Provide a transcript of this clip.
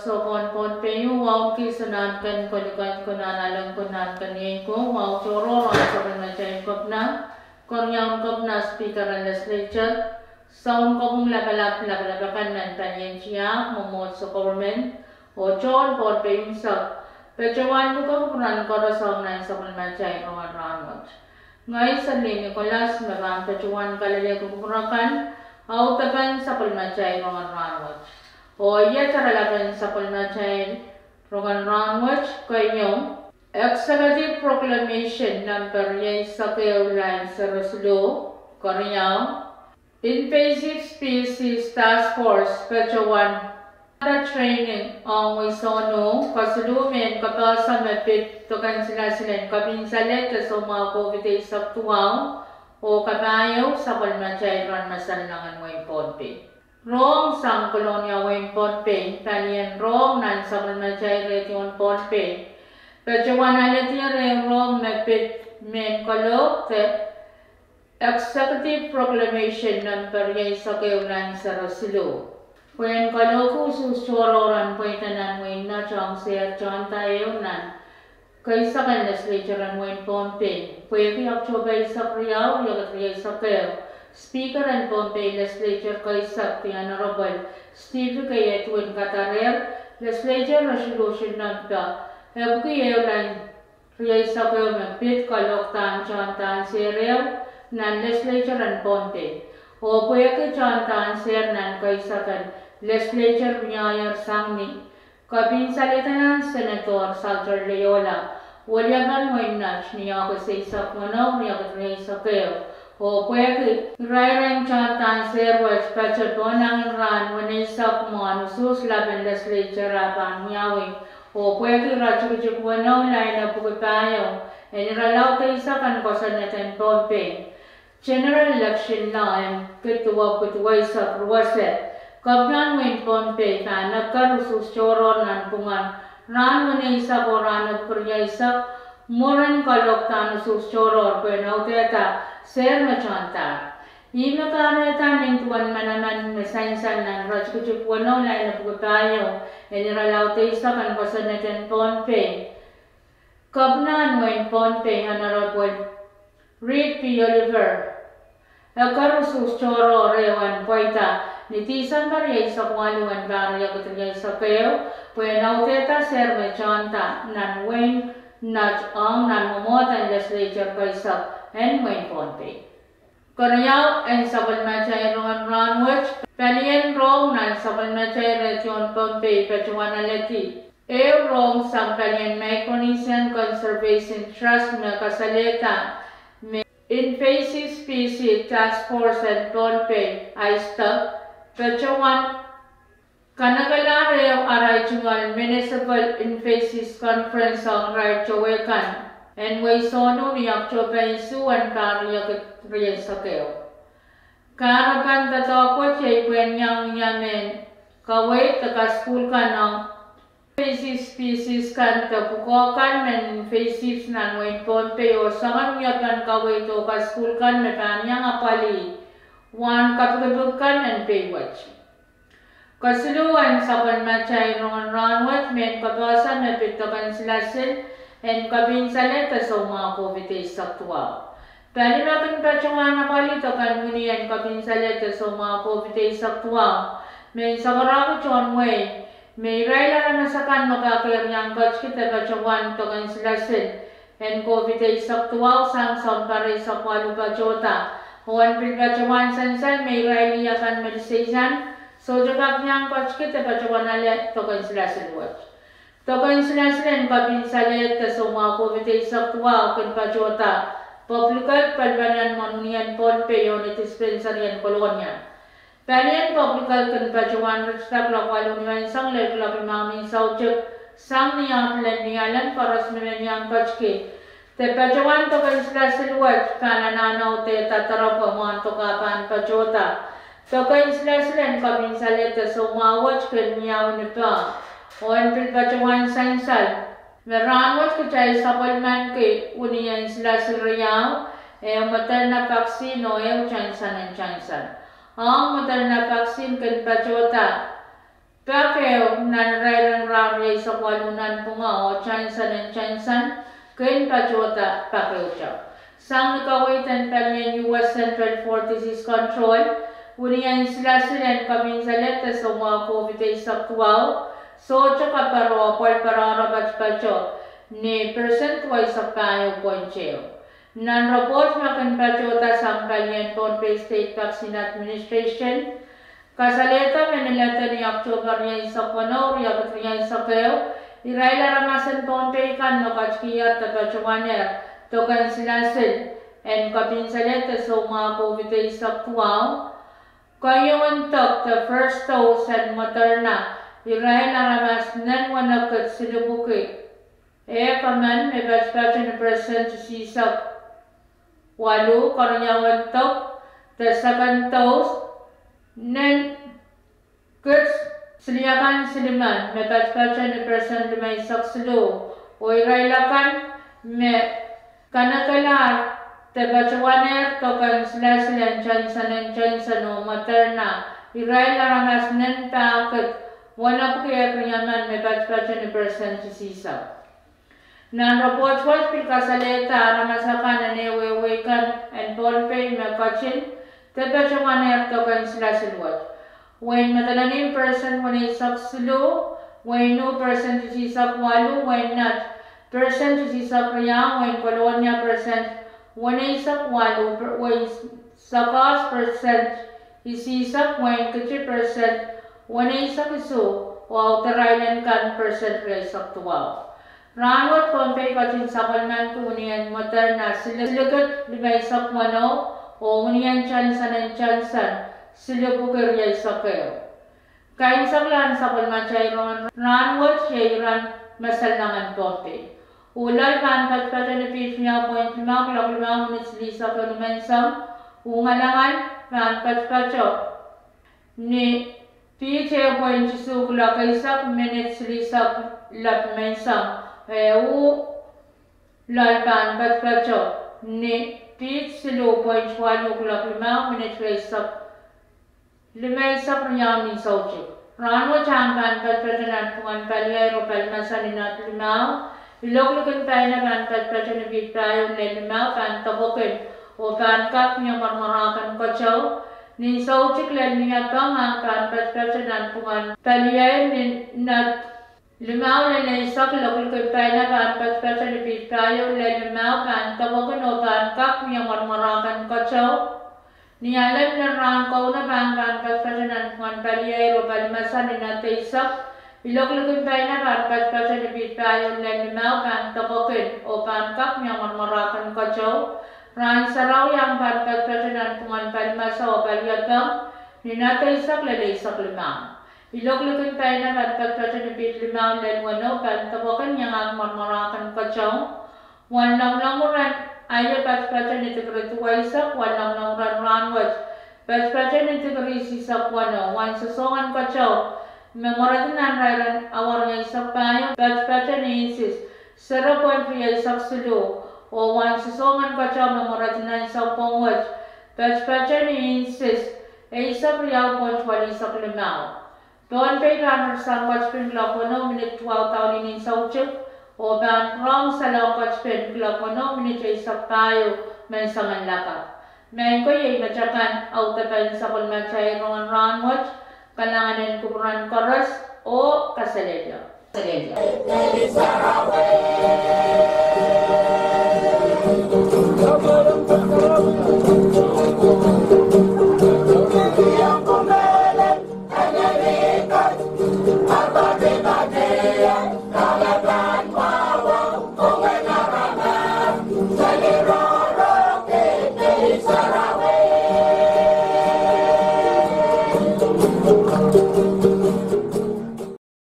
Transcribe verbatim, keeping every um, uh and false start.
Sokohn Pohnpei, wahu kis nan ken kolokol, konehng alehdi, konehng keniei ko, wahu tohrohr ong sapwellimatail Kepina, Keriaun Kepina, Speaker en Legislature, Sounkopwung Lapalap, lapalap akan nan palien tiahk, mwomwohdiso, government, oh tohn Pohnpei unsek, patohwan luke kupwuren koaros ong nan sapwellimatail rongen rahnwet. Ngehi Serlihn Nicholas me pahn patohwan kalelehiong kupwur akan, audepen sapwellimatail rongen rahnwet. Oh iet oaralapen sapwellimatail rongen rahnwet, keieu, Executive Proclamation number rieisek ehu, line sero siluh, keriau, Invasive Species Task Force patohwan training ong wehi sohno, kesiluh mehn kapehse me pid doken silasil en kepin salehde soumwahu COVID eisek duwau, oh kapahieu sapwellimatail rahn me sanlengen wehin Pohnpei. Rohng sang Kolonia, wehin Pohnpei, palien rohng nan sapwellimatail redion Pohnpei, patohwan alehdier ehu rohng me pid mehn kalohk de Executive Proclamation number rieisek ehu, line sero siluh. Pwehn kalohk usuhs tohrohr en pweida nan wehin Nett ong sehr tohnda ehu nan keisek en Legislature en wehin Pohnpei, pwehki October eisek riau, riekid rieisek ehu, Speaker en Pohnpei Legislature keisek, The Honorable Stephen K. Edwin, kadarehr Legislature Resolution number epwiki ehu, line rieisek ehu me pid kalohkdahn tohnda en sehr ehu nan Legislature en Pohnpei, oh pwehki tohnda en sehr nan keisek en Legislature wiahier sang ni kepin salehda nan Senator Salter Leola, weliepen wehin Nett, ni August eisek weneu, riekid rieisek ehu, oh pwehki irair en tohnda en sehr wet patohwan pohnangin rahn weneisek mwohn usuhs lapen Legislature ah pahn wiawi, oh pwehki iretikitik weneu, line epwiki pahieu en irelaud eisek en kosonned en Pohnpei, General Election Law en kid duwepwiki duweisek ruwese, Kepinahn wehin Pohnpei pahn eker usuhs tohrohr nanpwungen rahn weneisek oh rahn epwiki rieisek mwurin kalohkdahn usuhs tohrohr pwehn audehda sehr me tohndahr. Ihme kahrehda nin duwen manaman me sansal nan iretikitik weneu, line epwiki pahieu en irelaud eisek en kosonned en Pohnpei, Kepinahn wehin Pohnpei, Honorable Reed P. Oliver, eker usuhs tohrohr ehu en pweida ni Tisempe rieisek waluh en pahr riekid rieisek ehu, pwehn audehda sehr me tohnda nan wehin Nett ong nan mwomwohd en Legislature keisek en wehin Pohnpei. Keriau en sapwellimatail rongen rahnwet, palien rohng nan sapwellimatail redion Pohnpei patohwan alehdi ehu rohng sang palien Micronesian Conservation Trust me kasalehda me Invasive Species Task Force en Pohnpei, ISTA, patohwan kanekelahr ehu arail tungoal Municipal Invasives Conference ong irail towehkan en wehi sohno ni October isuh en pahr riekid rieisek ehu. Kahrepen doadoahk wet iei pwehn iang wia mehn kaweid de kasukuhl kan ong invasive species kan de pwukoa kan me invasives nan wehin Pohnpei oh soangen wiepen kaweid oh kasukuhl kan me pahn iang apwalih wahn kapikipik kan en pei wet. Kesiluh en sapwellimatail rongen rahnwet, mehn kapehse me pid doken silasil en kepin salehde soumwahu COVID eisek duwau. Pali me kin patohwan apwalih doken wini en kepin salehde soumwahu COVID eisek duwau, mehn soangen tohn wehi me irail aramas akan me kak iang ketiki de patohwan doken silasil en COVID eisek duwau sang sounpar eisek waluh patohda, oh en pil patohwan sansal me irail akan me liseisan sohte kak iang ketiki de patohwan ale doken silasil wet. Doken silasil en kepin salehde soumwahu COVID eisek duwau kin patohda Public Health, paliwaren mwohn wini en Pohnpei oh ni dispensary en Kolonia. Palien Public Health kin patohwan ritida kuloak waluh ni ansou lel kuloak limau ni soutik, sang ni ahd lel ni alem. Koaros me men iang ketiki de patohwan doken silasil wet pahn anahne audehda doaropwe mwahndoke ah pahn patohda. Doken silasil en kepin salehde soumwahu wet kin wiawi ni pah, oh en pil patohwan sansal me rahnwet kitail sapwellimaniki wini en silasil riau, ehu Moderna vaccine oh ehu Johnson and Johnson. Ong Moderna vaccine kin patohda pak ehu nan irair en eisek waluh nanpwungara oh Johnson and Johnson kin patohda pak ehute. Sang ni kaweid en palien U S Centers for Disease Control, winien silasil en kepinsalehda soumwahu COVID eisek duwau sohte kaparo oh pwelpwel patpato ni percent duweisek pahieu point ehu. Nan report me kin patohda sang palien Pohnpei State Vaccine Administration, kasalehda me ni lelde ni October rieisek weneu, riekid rieisek ehu, irail aramas en Pohnpei kan me ketikihar de patohwanehr dok en silasil en kepinsalehda soumwahu COVID eisek duwau, keieun dok de first dose en Moderna, irail aramas nen wenekid silipwuki ehk emen me patopato ni percent isihsek waluh, keriaun dok de second dose nen kit siliakan silimen me patopato ni percent limeisek siluh, oh irail akan me kanekelahr de patohwanehr dok en silasil en Johnson and Johnson oh Moderna, irail aramas nen pahkid wenepwuki ehk riemen me patopato ni percent isihsek. Nan report wet pil kasalehda aramas akan en ehuehu wehi kan en Pohnpei me ketin de patohwanehr dok en silasil wet. Wehin Madolenihmw percent weneisek siluh, wehin Nuh percent isihsek waluh, wehin Nett percent isihsek riau, wehin Kolonia percent weneisek waluh, wehin Sokehs percent isihsek, wehin Kiti percent weneisek isuh, oh Outer Island kan percent rieisek duwau. Rahnwet Pohnpei ketin sapwellimaniki winien Moderna silikid limeisek weneu oh winien Johnson and Johnson silipwuki rieisek ehu. Kaimwiseklahn sapwellimatail rongen rahnwet iei iren me sel nangen Pohnpei. Uh loal pahn patopato ni piht riau point limau kuloak limau minit silihsek ehu nimenseng. Uh ngalangal pahn patopato ni piht ehu point isuh kuloak eisek minit silihsek lap nimenseng. Eh uh loal pahn patopato ni piht siluh point waluh kuloak limau minit rieisek limeisek riau ni soutik. Rahnwet ahng pahn patopato nanpwungen paliair oh palimese ni Nett limau. Ilok likin paina pahn patopato ni piht pahieu lel limau pahn depwekin oh pahn kak mie mwarmwarahken keteu. Ni soutik lel Niepeng ahng pahn patopato nanpwungen paliair ni Nett limau lel eisek. Ilok likin paina pahn patopato ni piht pahieu lel limau pahn depwekin oh pahn kak mie mwarmwarahken keteu. Ni Alem lel rahn Kauno pahn patopato nanpwungen paliair oh palimese ni Nett eisek. Ilok likin paina pahn patopato ni piht pahieu lel limau pahn depwekin oh pahn kak mie mwarmwarahken keteu. Rahn Sarawi ahng pahn patopato nanpwungen palimese oh paliepeng ni Nett eisek lel eisek limau. Ilok likin paina pahn patopato ni piht limau lel weneu pahn depwekin iangahki mwarmwarahken keteu. Wen loangloangen aie patopato ni dikiri duweisek, wen loangloangen rahnwet patopato ni dikiri isihsek weneu. Wen sosongen keteu me mweredi nan irair en awa rieisek pahieu patopato ni inches zero point rieisek siluh, oh wen sosongen keteu me mweredi nan sounpwong wet patopato ni inches eisek riau point welihsek limau. Pohnpei pahn ripsang ketipin kuloak weneu minit duwau daulih ni soutik, oh pahn rong salau ketipin kuloak weneu minit eisek pahieu menseng en lakapw. Maing ko, iei metakan audepen sapwellimatail rongen rahnwet. Kalahngan en kupwuren koaros oh kaselehlie.